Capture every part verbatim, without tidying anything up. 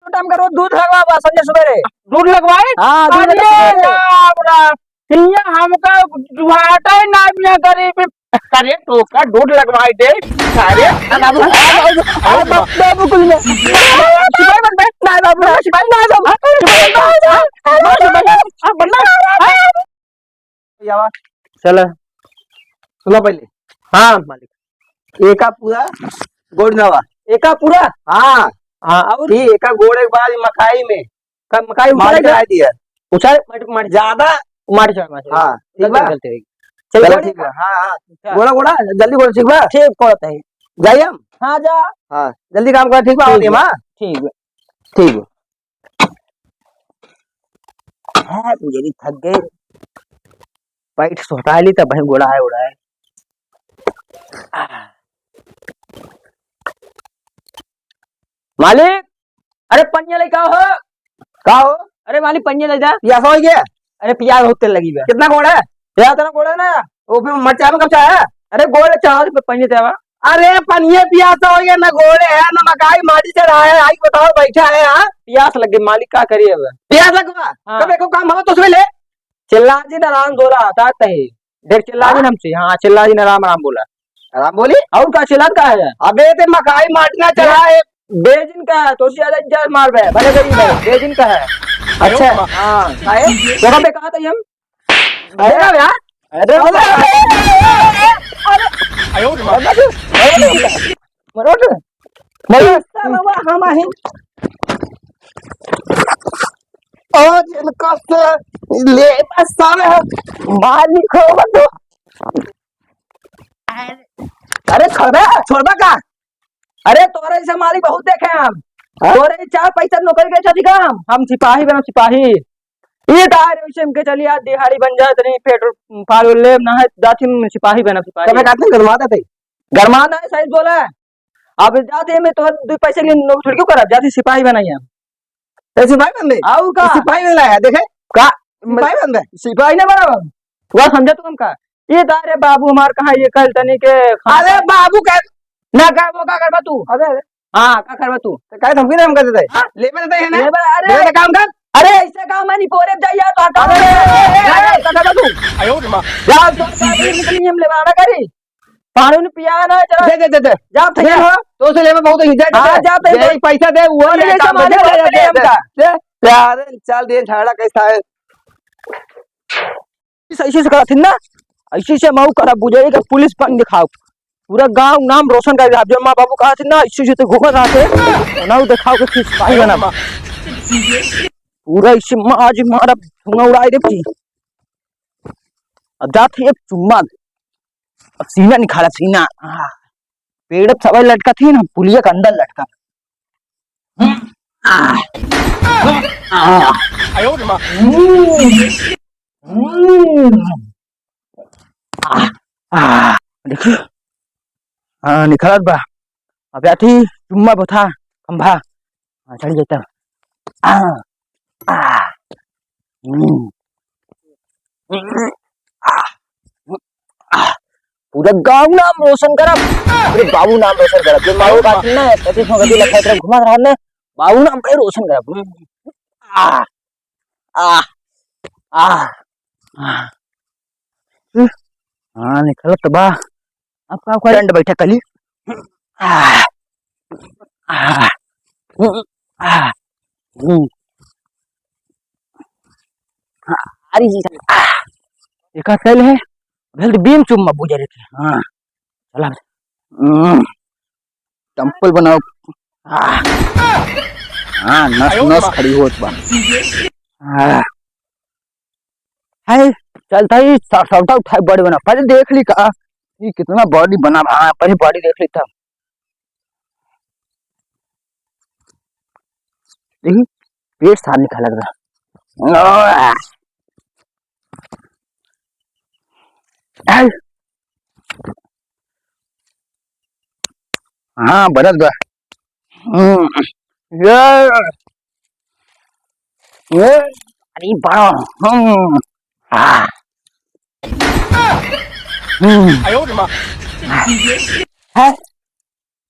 टाइम का रोज दूध लगवा बा संझा सुबेरे। दूध लगवाई? हाँ, दूध अरे लगवा। राम राम, हियाँ हमका जुहाटा ही ना मिया गरीब। अरे टोका दूध लगवाई दे। अरे बाबू, अरे बाबू, बाबू कुछ ना। सिपाही बन बे। ना बाबू, ना सिपाही, ना बाबू। सिपाही बन बे। चला। सुना पहले। हाँ मालिक। एका पूरा गोड़ नवा। एका पूरा? हाँ। हाँ, और? ई एका गोड़ एक बार मकाई में का मकाई उछाल मार के के? आ दिया। उछाल, मार, मार। ज्यादा? मार चढ़, मार चढ़। हाँ, ठीक गलती, बा? गलती हो गई। चल, चलो, गोड़ ठीक बा। हाँ, हाँ। अच्छा। गोड़ा, गोड़ा, जल्दी गोड़ा, ठीक बा? ठीक, गोड़ा तही। जाई हम? हाँ, जा। हाँ, जल्दी काम कर, ठीक बा? ठीक आवत ही हम, बा। हाँ? ठीक बा। ठीक बा। हाँ, बुझे भी थक गए। पैंट सोटा ली तब भाई गोड़ा है, उड़ा है। मालिक, अरे पनिया लेके आओ हो। का हो? अरे मालिक, पनिया ले जा। पियासा हो गया? अरे पियास बहुत तेज लगी बा। कितना गोड़ है? या इतना गोड़ है ना। ओ, फिर मरचा में कब चाहे? अरे गोड़ चाहो तो पनिया देवा। अरे पनिया पियासा हो गया, ना गोड़ है, ना मकाई माटी चढ़ा है, आई बताओ बैठा है, हाँ? पियास लग गई मालिक, का करिए अब? पियास लग गवा? हाँ। कब एको काम हो तो उसमें ले। चिल्ला जी ना राम गोला आता तही। देख चिल्ला जी हाँ? हमसे, हाँ चिल्ला जी ना राम राम बोला। राम बोली? और का चिल्ला का है? अबे ते मकाई माटी ना चढ़ा है। बेजिन का है, तो से ज्यादा इज्जत मार बे, भले गरीब है, बेजिन का है। अच्छा। हाँ, काहे? जगह पे कहा था हम? अरे यार। अरे, अरे, अरे, अरे, मरोड़, मरोड़, मरोड़। साला हम आही। आज इनका से ले बस साला मालिक हो तो। अरे छोड़बा, छोड़बा का? अरे तोरे जैसे मालिक बहुत देखे हम। हाँ? तोरे चार पैसा नौकरी के चली काम, हम सिपाही बनब सिपाही। ये तार वैसे हमके चली आज दिहाड़ी बन जाए, तनी पेट्रोल फाल ले ना है, जाती हम सिपाही बनब सिपाही। तबे कहते हैं गरमाता थे। गरमाता है, सही बोला है। अब जाते में तो दो पैसे के लिए नौकरी क्यों करब, जाती सिपाही बनाई हम। तो सिपाही बन दे। और का? सिपाही बन लाया, देखे? का? सिपाही बन दे। सिपाही ना बनब हम। वह समझा तू हमका? ये तारे बाबू हमार कहाँ ये कल तनी के खा- अरे बाबू का ना का, वो का करबा तू? अरे, अरे। हाँ, का करबा तू? तो काहे धमकी दे हमका देते? हाँ? लेबे देते हैं ना? लेबे, अरे। लेबे काम कर। अरे, ऐसे काम है नहीं, पोरे जाइए तो हटा। अरे, अरे, अरे, अरे, का करबा तू? आयो रे माँ। जा, तो का करी, हम लेबा ना करी। पानी उनी पिया ना, चला। दे, दे, दे, दे। जा, दे, भैया। हाँ, तो उसे लेबे बहुत ही, दे, दे, हाँ, दे। जा, दे, दे। पैसा दे, वो अरे, ले, ऐसे काम मालिक दे, दे, बोलते दे, नहीं दे, हमका। दे। यार, चल, दे, झाड़ा कैसा है? ऐसे, ऐसे से करत हिन ना, ऐसे से मऊ करब, बुझाई के पुलिस बन दिखाओ, पूरा गांव नाम रोशन कर दिया। जो माँ बाबू कहा थे ना, ऐसे से तो घूमत रहते, ना वो दिखाओ के फिर सिपाही बना। पूरा ऐसे माँ आज मारब, धुआं उड़ाए देब की। अब जात है एक चुम्मा, अब सीना निकाला, सीना। आह, पेड़ सब लटका थी ना, पुलिया के अंदर लटका। आह, आह, आह, आह, देखिए, हाँ, निकलत बा। अब जाती चुम्मा बोथा खंभा। हाँ, चढ़ जाता। आ, आ, हम्म, हम्म, आ, आ, पूरा गांव नाम रोशन करब, पूरे बाबू नाम रोशन करब। जो मारो बात ना, पच्चीस में गति लखा तरफ घुमा रहा ना, बाबू नाम पे रोशन करब। हम्म, आ, आ, आ, आ। हाँ, निकलत बा। अब का करी? दंड बैठक कली। आ, आ, आ, हम्म। हाँ, अरे जी, आ, एका तेल है, भेल तो बीम चुम्मा बुझे रहते। हाँ, चला। हम्म, चंपल बनाओ। आ, हाँ, नस, नस खड़ी होत बा। आ, हाय, चलता ही सा-, सबटा उठाए बॉडी बना। पहले देख ली का, ये कितना बॉडी बना बा। हाँ, पहले बॉडी देख ली तब। देखी, पेट साफ निकाल लग रहा। आह! हाय! हाँ, बनत बा। हम्म। ये, ये, अरे बड़ा, हम्म। हाँ। हम्म। है?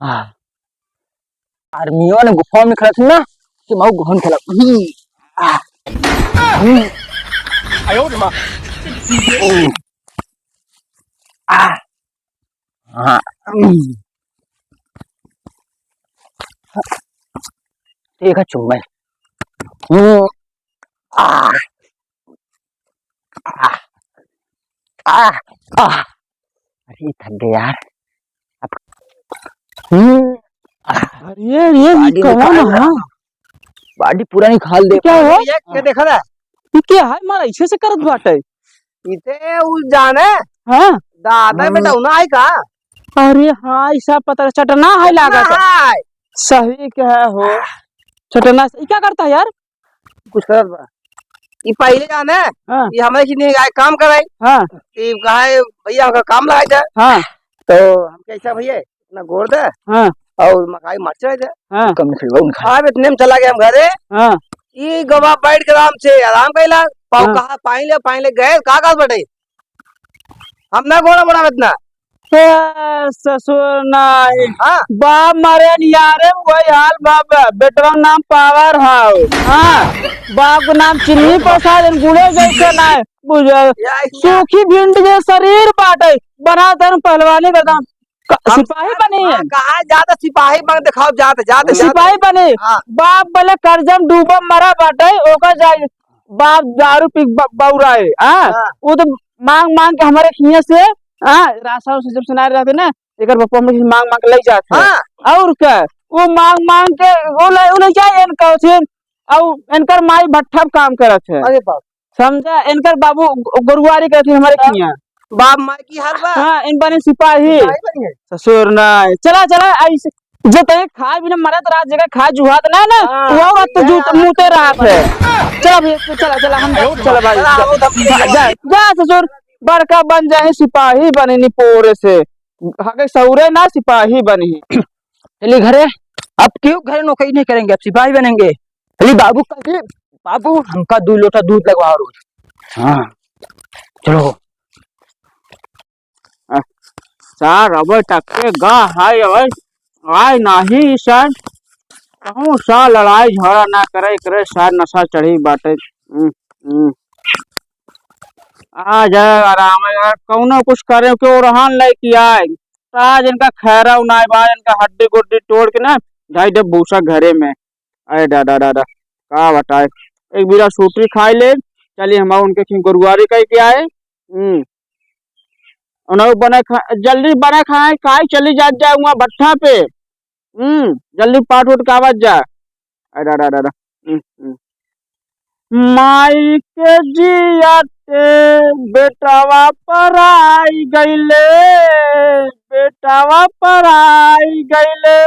हाँ। आर्मियों ने गुफा में खड़ा था ना, कि मऊ गहन खेला। हम्म। आ। हम्म। आ। हाँ। हम्म। ठीक है, चुम्मा। हम्म। आ। आ। आ। आ। अरे, थक गए यार। अब, हम्म। अरे, ये, ये body कौन निकाल है? Body पूरा निकाल दे। क्या हुआ? ये क्या देखा था? ये क्या है? मारा ऐसे से करत बाटे। इते उ जाने? हाँ। दादा हाँ। बेटा उना है का? अरे हाँ, ऐसा पता चटना है चटना लागत है। है। सही कहे हो। चटना से, ये क्या करता है यार? कुछ करत बा। ई पहिले जाने, हाँ। ई हमरे किने आए काम कराई। हाँ। ई कहा है, "भैया, हमका काम लगाई दे।" हाँ। तो हम कहे, "ऐसा भैया, इतना गोड़ दे हाँ। और मकाई मरचा दे।" हाँ। कम निकलवा उनका। अब इतने में चला गया हम घरे। हाँ। ई गवा बैठ के आराम से आराम कैला। पाँव हाँ। कहा, पानी ले, पानी ले गए, का कहत बटे? हम ना गोड़ा बढ़ावे इतना। ए, ससुर नाई। हाँ। बाप मरे नियारे में वही हाल बाप। बेटवा नाम पावर हाउ। हाँ। बाप के नाम चिन्नी प्रसाद, गुड़े जैसे नाई। बुझल। या, या। सूखी भिंड के शरीर बाटे। बना तन पहलवानी करता। क-, हम सिपाही बने। हाँ, कहा जाता सिपाही बन दिखाओ जाता, जाता, जाता। सिपाही बने। हाँ। बाप बोले कर्जा में डूबा मरा बाटे, ओकर जाए बाप दारू पी ब-, बौराए, हाँ? हाँ। वो तो मांग मांग के हमारे हियां से, हाँ, रास्ता से जब सुनाए रहते ना, एकर बापा हमरे से मांग मांग के ले जात है। हाँ। और क्या? वो मांग मांग के वो ले, वो ले जाए इनका उसे, और इनकर माई भट्ठा पे काम करत है। अरे बाप। समझा? इनकर बाबू ग-, गोरुआरी करत है हमारे हाँ। हियां। बाप माई की हाल बा। हाँ, इन बने सिपाही। सिपाही बनी है। ससुर ना। चला, चला, ऐसे जो तय खाए बिना मरत रात जगह खाए जुहात ना, ना, हाँ, वो रात तो ये जूत बात मुते है। रात है। चला भैया, तू चला, चला, हम चला भाई। चला, हम उधर हाँ, जा, जा ससुर, बड़का बन जाए, सिपाही बने नी पोरे से। हके सौरे ना सिपाही बनी। चलिए घरे, अब क्यों घरे नौकरी नहीं करेंगे, अब सिपाही बनेंगे। चलिए बाबू, कल से बाबू हमका दो लोटा दूध लगवाओ रोज। हाँ, चलो। अ, सार, अबे तक के गा है, अबे आय नाही, सार। कहूँ सा लड़ाई झगड़ा ना करे, करे सार नशा चढ़ी बाटे। हम्म, हम्म। आ जाए आराम है यार, कौनो कुछ करे के ओरहान लेके आए। आज इनका खैरा उनाए बा, इनका हड्डी गुड्डी तोड़ के ना, जाई दे भूसा घरे में। अरे दादा, दादा, का बताए, एक बीरा सूटी खाई ले, चली हम उनके खीं गोरुआरी कह के आए। हम्म। उन्हें बने खा, जल्दी बने खाए, खाए चली जात जाए वहाँ भट्ठा पे। हम्म, जल्दी पाट उठ के आवत जा। अरे, अरे, अरे, अरे। हम्म, हम्म। माई के जियाते बेटावा पराई गईले, बेटावा पराई गईले।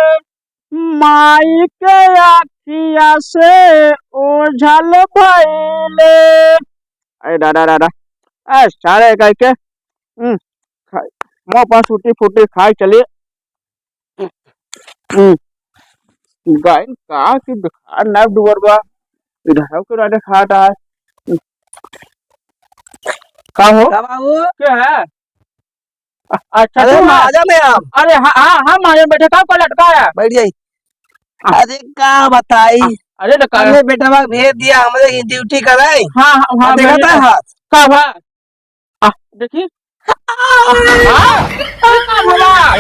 माई के आँखिया से ओझल भइले। अरे दादा, दादा। ए, सारे कह के, हम्म, खाई। मुँह पर सूटी फूटी खाई चली। हम्म, गाइन का की बेकार ना डुबर बा। इधर के राजा खात है। का हो? का बाबू? के है? अ-, अच्छा, अरे, तू है? आजा ना यार। अरे, हाँ, हाँ, हाँ, मारे बेटे, का को लटका है? बैठ जाई। हाँ। अरे, का बताई? हाँ, अरे, तो का हमने बेटवा भेज दिया, हमरे ही ड्यूटी कराई। हाँ, हाँ, हाँ, हाँ, देखा था हाथ? का हुआ? आ, देखी। हाँ? अरे, का भला?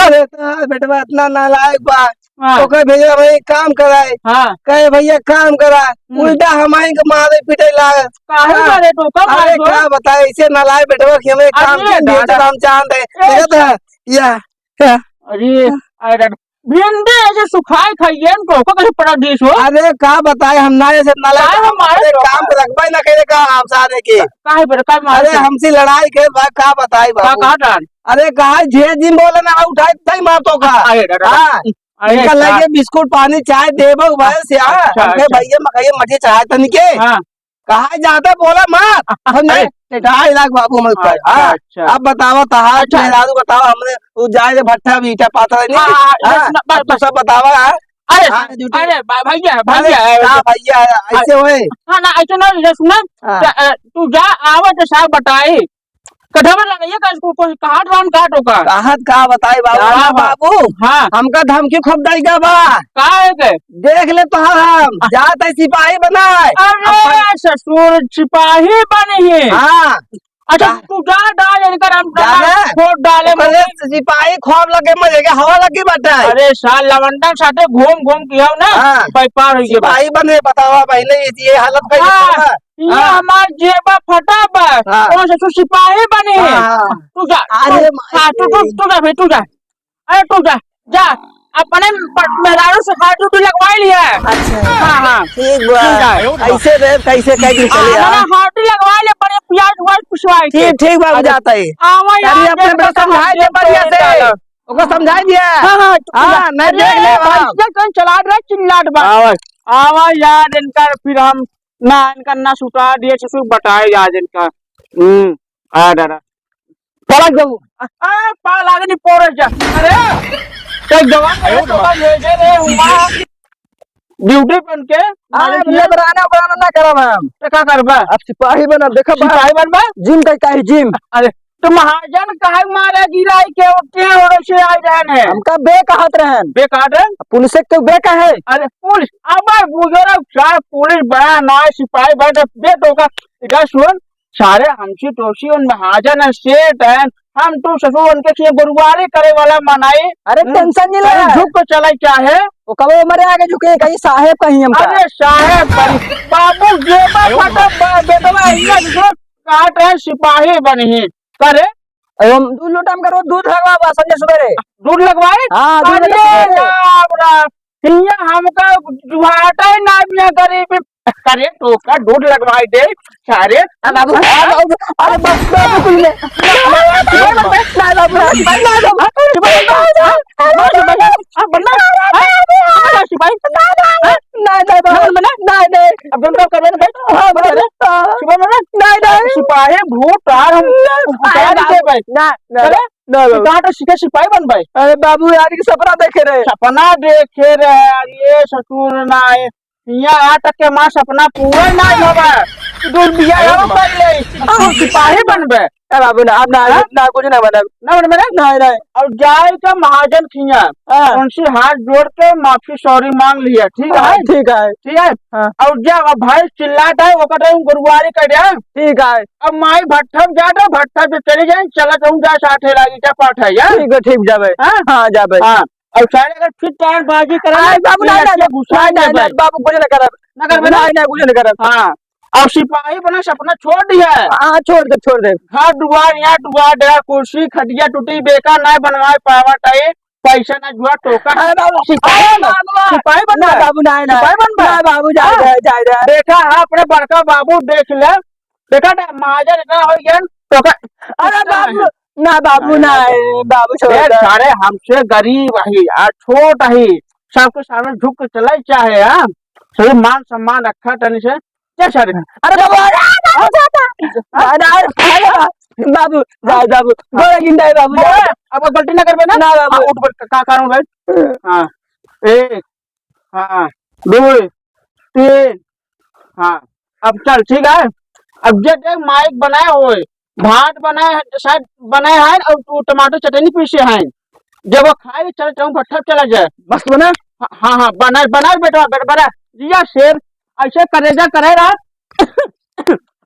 अरे, तो बेटवा इतना नालायक बा। हाँ। ओकर भेजा भाई काम कराए। हाँ। कहे, "भैया काम करा।" हम्म। उल्टा हमारे के मारे पीटे लाग। काहे हाँ। मारे तो, कब अरे मारे तो? का बताए, ऐसे नालायक बेटवा कि हमें काम अरे किन भेजे दादा। तो हम चांद है। ए। देखत है? या, या। अरे, अरे, भिंडी ऐसे सुखाए खाइए न तो, को कैसे पड़ा दिस हो? अरे का बताए, हम ना ऐसे नालायक काहे हम मारे हमारे तो? काम पे रखबे ना करे का हम सारे के। काहे पर, काहे मारे अरे तो? हमसे लड़ाई के बा, का बताई का, बाबू? का डाल? अरे कहा जे दिन बोले ना, उठाए तई मार तो का। अरे दादा। हाँ। अरे इनका का लगे बिस्कुट पानी चाय देबो बस यार। अच्छा, हमके अच्छा। भैया मकैया मठिया चाय तनी के। हाँ। कहा ज्यादा बोला मत। हम अरे। नहीं, ढाई लाख बाबू हम ऊपर। अच्छा, हाँ। अच्छा। अब बतावा तहार अच्छा। मेहरारू बतावा हमने उ जाए रे भट्ठा मीठा पाता नहीं। हाँ, हाँ, हाँ, सुना, अब बस, तू बस। सब बतावा, हाँ। अरे, हाँ, झूठी। अरे, भा-, भैया, अरे, भैया, का भैया, ऐसे होए? हाँ, ना, ऐसे ना, ये सुना, हाँ। त-, अ, तू जा, आवे तो साहब बताई। कठवा लगा, ये कस को, कोई कहाँ ड्राम काट होगा? कहत का बताई बाबू? क्या हाँ बात? बाबू, हाँ। हमका धमकी खूब दई का बा। का है के? देख ले तोहार हम, हाँ। जात है सिपाही बनाए। अरे अपन ससुर, सिपाही बनी है। हाँ। अच्छा, का? तू जा डाल इनकर, हम जाना? फोड़ डाले ओकरे मुंह। सिपाही खूब लगे, मजे के हवा लगी बाटे। अरे साल लवंडन साथे घूम घूम के आओ ना, हाँ। व्यापार हो गया बा। सिपाही बने, बतावा पहले ये, ये हालत का हाँ। ये ये हाँ। हमार जेबा फटा बा। हाँ। कौन ससुर सिपाही बनी है? हाँ, हाँ। तू जा, अरे तू, हाँ, तू, तू, माई। तू जा भाई, तू जा। अरे तू जा, जा। अपने प-, मेहरारू से हाथ उठ लगवाई लिया है। अच्छा। हाँ, हाँ। ठीक बा। तू जा। कैसे रे, कैसे, कै दिन चले हाँ, आ? हाँ, हाथ लगवाई ले, पर ये प्याज उआज पिसवाई के। ठीक, ठीक बाबू, अरे, जाता है। आवा यार, तनी अपने बेटा समझाई दे बढ़िया से। ओको समझाई दिया। हाँ, हाँ, तू जा। हाँ, नहीं अरे, देख ले बाबू। भैंसिया कौन चलात रहा, चिल्लात बा। आवा। आवा यार, इनका फिर हम ना इनका ना सुता दिए, ससुर बताए आज इनका। हम्म, आ डरा। पलक जाऊ। आ, आ, पा लागनी पोरे जा। अरे, तो जवान है तो का भेजे रे हुआ। ड्यूटी बन के, आ, मालिक ये ये बनाना, बनाना ना करब हम। तो का करबा? अब सिपाही बनब, देखब बा। सिपाही बनबा? जिम का, का है जिम? अरे, तो महाजन काहे मारे गिराई के ओके ओरे से आए रहन है? हमका बे कहत रहन। बे कहत रहन? पुलिस के बे कहे। अरे पुलिस, अब बुजुर्ग साहब पुलिस बड़ा ना है, सिपाही बड़ा बे तो का, इधर सुन, सारे हमसी टोसी उन महाजन है, सेठ है, हम तो ससुर उनके लिए गुरुवारी करे वाला मनाई। अरे हम्म, टेंशन नहीं ले। कहीं झुक तो चले क्या है? वो कबो मरे आगे झुके, कहीं साहेब कहीं हमका। अरे साहेब कहीं, बाबू जेबा अरे फटा बा-, बेटवा इन्ना जो काट रहे सिपाही बनी। करे? अरे हम दूध लोटा में करो, दूध लगवा बा संजय सुबेरे। दूध लगवाए? हाँ, दूध अरे लगवा दे। राम राम, हियाँ हमका जुहाटा ही ना मिया गरीबी। अरे तो का दूध लगवाए दे, सारे। अरे बाबू, अरे बाबू, अरे बाबू, बाबू कुल में। ना बाबू, ना बाबू, ना बाबू, ना बाबू। नहीं, नहीं, बाबू। नहीं, नहीं। अब तुम लोग करबे ना भाई। हाँ, बोले। हाँ। सुबह में ना? नहीं, नहीं। सिपाही भूत तार हम नहीं, उतार नहीं, दे भाई। ना, ना, अरे, ना, बाबू। कहाँ तो सीखे सिपाही बन भाई? अरे बाबू, यार, के सपना देखे रहे। सपना देखे रहे, यार, ये ससुर ना आए। यहाँ आ तक के माँ सपना पूरा ना होगा। दूर बिया हम कर ले। तू सिपाही बनबे। ए बाबू, ना, अब ना, हाँ? ना, कुछ ना बनब। ना बनबे ना? नहीं, नहीं। और जाए के महाजन खिया, हाँ। उनसे हाथ जोड़ के माफी सॉरी मांग लिया, ठीक हाँ, है? ठीक है। ठीक है? हाँ। और जा, अब भाई चिल्लात है, ओकर टाइम गुरुवारी कर दे। ठीक है। अब माई भट्ठम जा दे, भट्ठम से चली जाए, चला जाऊँ जा साथे लागी, क्या पाठ है यार? ठीक है, ठीक जाबे। हाँ? हाँ, जाबे। हाँ। और सारे अगर फिर चार बाजी करे अरे ना, बाबू, ये नहीं, ऐसे नहीं, गुस्सा नहीं, नहीं, जाबे। नहीं, बाबू, कुछ ना करब। ना करबे ना? नहीं, नहीं, कुछ ना करब। हाँ। और सिपाही बना सपना छोड़ दिया है। हाँ, छोड़ दे, छोड़ दे। घर दुआर, यहाँ दुआर, डेरा, कुर्सी, खटिया टूटी, बेकार ना बनवाए पावा टाई, पैसा ना जुआ टोका। अरे बाबू, सिपाही अरे बन, बाबू, सिपाही बन ना बे। बाबू, नहीं, नहीं। सिपाही बन बे। ना बाबू, जाए हाँ। दे, जाए दे। देखा है अपने बड़का बाबू, देख ले। बेटा, ना, महाजन इतना हो गया, टोका अरे इतना बाबू, नहीं। ना बाबू, अरे ना बाबू। है, बाबू, छोड़ ए, दे। सारे हमसे गरीब है यार, छोट है, सबके सामने झुक के चले चाहे, हाँ? सही मान सम्मान रखा तनी से, क्या सारे? अरे बाबू, अरे बाबू, छोड़ दे। अरे, अरे, अरे बाबू, जाए बाबू, गोड़ा गिन जाए बाबू, जाए। अब गलती ना करबे ना? ना बाबू। हाँ, उठ बैठ, का कारण भाई? हाँ, एक, हाँ, दो, तीन, हाँ, अब चल, ठीक है। अब जे देख माइक बनाए होए, भात बनाए हैं, शायद बनाए हैं और वो टमाटर चटनी पीसे हैं। जब वो खाए, चल, चल, भट्ठा चला जाए। मस्त बना? हाँ, हाँ, हाँ, बना, बना बेटा, बना, बना। जिया शेर, ऐसे करेजा करे रहा।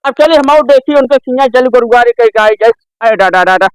अब चलिए हम और देखिए उनके सिंहा जल गुरुवारी कह के आई जाए। अरे डा, डा, डा, डा।